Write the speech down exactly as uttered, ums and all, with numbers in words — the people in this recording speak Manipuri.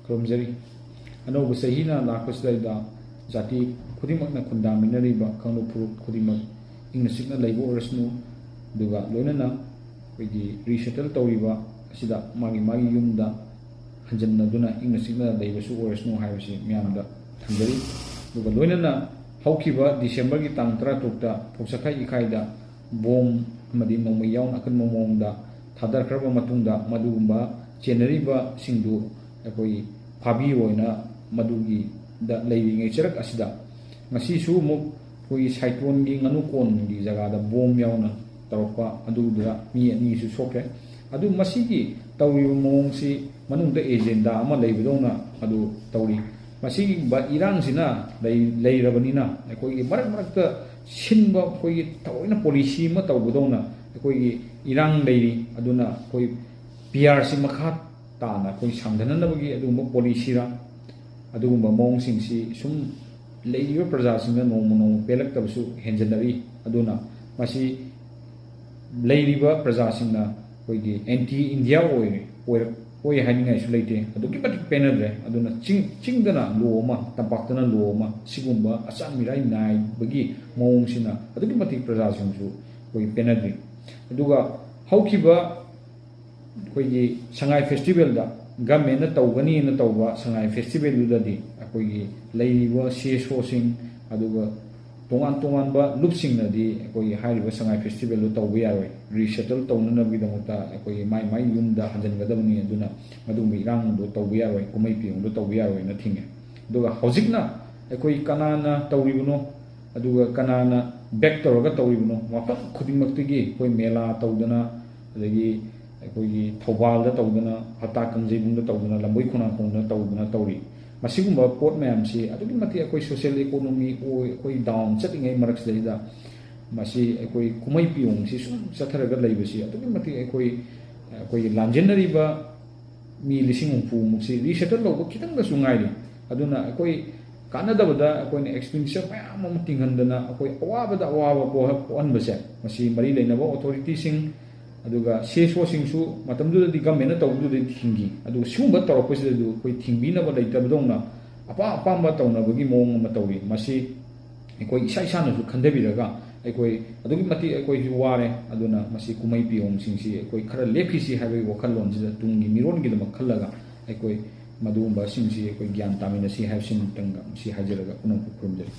ꯈꯨꯔꯨꯝꯖꯔꯤ꯫ ꯑꯅꯧꯕ ꯆꯍꯤꯅ ꯂꯥꯛꯄꯁꯤꯗꯩꯗ ꯖꯥꯇꯤ ꯈꯨꯗꯤꯡꯃꯛꯅ ꯈꯨꯟꯗꯥꯃꯤꯟꯅꯔꯤꯕ ꯀꯥꯡꯂꯨꯞ ꯐꯨꯔꯨꯞ ꯈꯨꯗꯤꯡꯃꯛ ꯏꯪꯅ ꯆꯤꯛꯅ ꯂꯩꯕ ꯑꯣꯏꯔꯁꯅꯨ, ꯑꯗꯨꯒ ꯂꯣꯏꯅꯅ ꯑꯩꯈꯣꯏꯒꯤ ꯔꯤꯁꯦꯇꯜ ꯇꯧꯔꯤꯕ ꯑꯁꯤꯗ ꯃꯥꯒꯤ ꯃꯥꯒꯤ ꯌꯨꯝꯗ ꯍꯟꯖꯟꯅꯗꯨꯅ ꯏꯪꯅ ꯆꯤꯛꯅ ꯂꯩꯕꯁꯨ ꯑꯣꯏꯔꯁꯅꯨ ꯍꯥꯏꯕꯁꯤ ꯃꯤꯌꯥꯝꯗ ꯊꯝꯖꯔꯤ꯫ ꯑꯗꯨꯒ ꯂꯣꯏꯅꯅ ꯍꯧꯈꯤꯕ ꯗꯤꯁꯦꯝꯕꯔꯒꯤ ꯇꯥꯡ ꯇꯔꯥꯇꯔꯨꯛꯇ ꯐꯧꯁꯛꯈꯥꯏ ꯏꯈꯥꯏꯗ ꯕꯣꯝ ꯑꯃꯗꯤ ꯅꯣꯡꯃꯩ ꯌꯥꯎꯅ ꯑꯀꯟꯕ ꯃꯑꯣꯡꯗ ꯊꯥꯗꯔꯛꯈ꯭ꯔꯕ ꯃꯇꯨꯡꯗ ꯃꯗꯨꯒꯨꯝꯕ ꯆꯦꯟꯅꯔꯤꯕꯁꯤꯡꯗꯨ ꯑꯩꯈꯣꯏ ꯐꯥꯕꯤꯔꯣꯏꯅ ꯃꯗꯨꯒꯤꯗ ꯂꯩꯔꯤꯉꯩ ꯆꯔꯛ ꯑꯁꯤꯗ ꯉꯁꯤꯁꯨ ꯑꯃꯨꯛ ꯑꯩꯈꯣꯏꯒꯤ ꯁꯥꯏꯇꯣꯟꯒꯤ ꯉꯥꯅꯨ ꯀꯣꯟꯒꯤ ꯖꯒꯥꯗ ꯕꯣꯝ ꯌꯥꯎꯅ ꯇꯧꯔꯛꯄ ꯑꯗꯨꯗꯨꯗ ꯃꯤ ꯑꯅꯤꯁꯨ ꯁꯣꯛꯈ꯭ꯔꯦ꯫ ꯑꯗꯨ ꯃꯁꯤꯒꯤ ꯇꯧꯔꯤꯕ ꯃꯑꯣꯡꯁꯤ ꯃꯅꯨꯡꯗ ꯑꯦꯖꯦꯟꯗꯥ ꯑꯃ ꯂꯩꯕꯗꯧꯅ ꯑꯗꯨ ꯇꯧꯔꯤ꯫ ꯃꯁꯤꯒꯨꯝꯕ ꯏꯔꯥꯡꯁꯤꯅ ꯂꯩ-, ꯂꯩꯔꯕꯅꯤꯅ ꯑꯩꯈꯣꯏꯒꯤ ꯃꯔꯛ ꯃꯔꯛꯇ ꯁꯤꯟꯕ ꯑꯩꯈꯣꯏꯒꯤ ꯊꯑꯣꯏꯅ ꯄꯣꯂꯤꯁꯤ ꯑꯃ ꯇꯧꯕꯗꯧꯅ ꯑꯩꯈꯣꯏꯒꯤ ꯏꯔꯥꯡ ꯂꯩꯔꯤ꯫ ꯑꯗꯨꯅ ꯑꯩꯈꯣꯏ ꯄꯤ ꯑꯥꯔꯁꯤ ꯃꯈꯥ ꯇꯥꯅ ꯑꯩꯈꯣꯏ ꯁꯥꯡꯊꯅꯅꯕꯒꯤ ꯑꯗꯨꯒꯨꯝꯕ ꯄꯣꯂꯤꯁꯤꯔ ꯑꯗꯨꯒꯨꯝꯕ ꯃꯑꯣꯡꯁꯤꯡꯁꯤ ꯁꯨꯝ ꯂꯩꯔꯤꯕ ꯄ꯭ꯔꯖꯥꯁꯤꯡꯅ ꯅꯣꯡꯃ ꯅꯣꯡꯃ ꯄꯦꯜꯂꯛꯇꯕꯁꯨ ꯍꯦꯟꯖꯟꯅꯔꯤ꯫ ꯑꯗꯨꯅ ꯃꯁꯤ ꯂꯩꯔꯤꯕ ꯄ꯭ꯔꯖꯥꯁꯤꯡꯅ ꯑꯩꯈꯣꯏꯒꯤ ꯑꯦꯟꯇꯤ ꯏꯟꯗꯤꯌꯥ ꯑꯣꯏ-, ꯑꯣꯏꯔꯛ-, ꯑꯣꯏ ꯍꯥꯏꯅꯤꯡꯉꯥꯏꯁꯨ ꯂꯩꯇꯦ꯫ ꯑꯗꯨꯛꯀꯤ ꯃꯇꯤꯛ ꯄꯦꯟꯅꯗ꯭ꯔꯦ꯫ ꯑꯗꯨꯅ ꯆꯤꯡ-, ꯆꯤꯡꯗꯅ ꯂꯣ ꯑꯃ, ꯇꯝꯄꯥꯛꯇꯅ ꯂꯣ ꯑꯃ, ꯁꯤꯒꯨꯝꯕ ꯑꯆꯥꯟ ꯃꯤꯔꯥꯏ ꯅꯥꯏꯕꯒꯤ ꯃꯑꯣꯡꯁꯤꯅ ꯑꯗꯨꯛꯀꯤ ꯃꯇꯤꯛ ꯄ꯭ꯔꯖꯥꯁꯤꯡꯁꯨ ꯑꯩꯈꯣꯏ ꯄꯦꯟꯅꯗ꯭ꯔꯤ꯫ ꯑꯗꯨꯒ ꯍꯧꯈꯤꯕ ꯑꯩꯈꯣꯏꯒꯤ ꯁꯉꯥꯏ ꯐꯦꯁꯇꯤꯚꯦꯜꯗ ꯒꯃꯦꯟꯅ ꯇꯧꯒꯅꯤꯅ ꯇꯧꯕ ꯁꯉꯥꯏ ꯐꯦꯁꯇꯤꯚꯦꯜꯗꯨꯗꯗꯤ ꯑꯩꯈꯣꯏꯒꯤ ꯂꯩꯔꯤꯕ ꯁꯤ ꯑꯦꯁ ꯑꯣꯁꯤꯡ, ꯑꯗꯨꯒ ꯇꯣꯉꯥꯟ ꯇꯣꯉꯥꯟꯕ ꯂꯨꯞꯁꯤꯡꯅꯗꯤ ꯑꯩꯈꯣꯏꯒꯤ ꯍꯥꯏꯔꯤꯕ ꯁꯉꯥꯏ ꯐꯦꯁꯇꯤꯚꯦꯜꯗꯨ ꯇꯧꯕ ꯌꯥꯔꯣꯏ, ꯔꯤꯁꯦꯇꯜ ꯇꯧꯅꯅꯕꯒꯤꯗꯃꯛꯇ ꯑꯩꯈꯣꯏꯒꯤ ꯃꯥꯏ ꯃꯥꯏ ꯌꯨꯝꯗ ꯍꯟꯖꯤꯟꯒꯗꯕꯅꯤ, ꯑꯗꯨꯅ ꯃꯗꯨꯒꯨꯝꯕ ꯏꯔꯥꯡꯗꯣ ꯇꯧꯕ ꯌꯥꯔꯣꯏ, ꯀꯨꯝꯍꯩ ꯐꯤꯌꯣꯡꯗꯣ ꯇꯧꯕ ꯌꯥꯔꯣꯏꯅ ꯊꯤꯡꯉꯦ꯫ ꯑꯗꯨꯒ ꯍꯧꯖꯤꯛꯅ ꯑꯩꯈꯣꯏ ꯀꯅꯥꯅ ꯇꯧꯔꯤꯕꯅꯣ, ꯑꯗꯨꯒ ꯀꯅꯥꯅ ꯕꯦꯛ ꯇꯧꯔꯒ ꯇꯧꯔꯤꯕꯅꯣ? ꯃꯐꯝ ꯈꯨꯗꯤꯡꯃꯛꯇꯒꯤ ꯑꯩꯈꯣꯏ ꯃꯦꯂꯥ ꯇꯧꯗꯅ, ꯑꯗꯒꯤ ꯑꯩꯈꯣꯏꯒꯤ ꯊꯧꯕꯥꯜꯗ ꯇꯧꯗꯅ, ꯍꯞꯇꯥ ꯀꯥꯡꯖꯩꯕꯨꯡꯗ ꯇꯧꯗꯅ, ꯂꯝꯕꯣꯏ ꯈꯣꯡꯅꯥꯡꯈꯣꯡꯗ ꯇꯧꯗꯅ ꯇꯧꯔꯤ꯫ ꯃꯁꯤꯒꯨꯝꯕ ꯄꯣꯠ ꯃꯌꯥꯝꯁꯤ ꯑꯗꯨꯛꯀꯤ ꯃꯇꯤꯛ ꯑꯩꯈꯣꯏ ꯁꯣꯁꯤꯌꯦꯜ ꯏꯀꯣꯅꯣꯃꯤ ꯑꯣꯏ, ꯑꯩꯈꯣꯏ ꯗꯥꯎꯟ ꯆꯠꯂꯤꯉꯩ ꯃꯔꯛꯁꯤꯗꯩꯗ ꯃꯁꯤ ꯑꯩꯈꯣꯏ ꯀꯨꯝꯍꯩ ꯐꯤꯌꯣꯡꯁꯤ ꯁꯨꯝ ꯆꯠꯊꯔꯒ ꯂꯩꯕꯁꯤ ꯑꯗꯨꯛꯀꯤ ꯃꯇꯤꯛ ꯑꯩꯈꯣꯏ, ꯑꯩꯈꯣꯏꯒꯤ ꯂꯥꯟꯖꯦꯟꯅꯔꯤꯕ ꯃꯤ ꯂꯤꯁꯤꯡ ꯍꯨꯝꯐꯨꯃꯨꯛꯁꯤ ꯔꯤꯁꯦꯇꯜ ꯂꯧꯕ ꯈꯤꯇꯪꯗꯁꯨ ꯉꯥꯏꯔꯤ꯫ ꯑꯗꯨꯅ ꯑꯩꯈꯣꯏ ꯀꯥꯟꯅꯗꯕꯗ ꯑꯩꯈꯣꯏꯅ ꯑꯦꯛꯁꯄꯦꯟꯗꯤꯆꯔ ꯃꯌꯥꯝ ꯑꯃ ꯇꯤꯡꯍꯟꯗꯅ ꯑꯩꯈꯣꯏ ꯑꯋꯥꯕꯗ ꯑꯋꯥꯕ ꯄꯣꯛꯍ-, ꯄꯣꯛꯍꯟꯕꯁꯦ, ꯃꯁꯤ ꯃꯔꯤ ꯂꯩꯅꯕ ꯑꯣꯊꯣꯔꯤꯇꯤꯁꯤꯡ, ꯑꯗꯨꯒ ꯁꯤ ꯑꯦꯁ ꯑꯣꯁꯤꯡꯁꯨ ꯃꯇꯝꯗꯨꯗꯗꯤ ꯒꯃꯦꯟꯅ ꯇꯧꯕꯗꯨꯗꯗꯤ ꯊꯤꯡꯈꯤ꯫ ꯑꯗꯨꯒ ꯁꯤꯒꯨꯝꯕ ꯇꯧꯔꯛꯄꯁꯤꯗꯁꯨ ꯑꯩꯈꯣꯏ ꯊꯤꯡꯕꯤꯅꯕ ꯂꯩꯇꯕꯗꯧꯅ ꯑꯄꯥꯝ ꯑꯄꯥꯝꯕ ꯇꯧꯅꯕꯒꯤ ꯃꯑꯣꯡ ꯑꯃ ꯇꯧꯔꯤ꯫ ꯃꯁꯤ ꯑꯩꯈꯣꯏ ꯏꯁꯥ ꯏꯁꯥꯅꯁꯨ ꯈꯟꯊꯕꯤꯔꯒ ꯑꯩꯈꯣꯏ ꯑꯗꯨꯛꯀꯤ ꯃꯇꯤꯛ ꯑꯩꯈꯣꯏꯁꯨ ꯋꯥꯔꯦ꯫ ꯑꯗꯨꯅ ꯃꯁꯤ ꯀꯨꯝꯍꯩ ꯄꯤꯌꯣꯡꯁꯤꯡꯁꯤ ꯑꯩꯈꯣꯏ ꯈꯔ ꯂꯦꯞꯈꯤꯁꯤ ꯍꯥꯏꯕꯒꯤ ꯋꯥꯈꯜꯂꯣꯟꯁꯤꯗ ꯇꯨꯡꯒꯤ ꯃꯤꯔꯣꯟꯒꯤꯗꯃꯛ ꯈꯜꯂꯒ ꯑꯩꯈꯣꯏ ꯃꯗꯨꯒꯨꯝꯕꯁꯤꯡꯁꯤ ꯑꯩꯈꯣꯏ ꯒ꯭ꯌꯥꯟ ꯇꯥꯃꯤꯟꯅꯁꯤ ꯍꯥꯏꯕꯁꯤꯃꯇꯪꯒ ꯃꯁꯤ ꯍꯥꯏꯖꯔꯒ ꯄꯨꯝꯅꯃꯛꯄꯨ ꯈꯨꯔꯨꯝꯖꯔꯤ꯫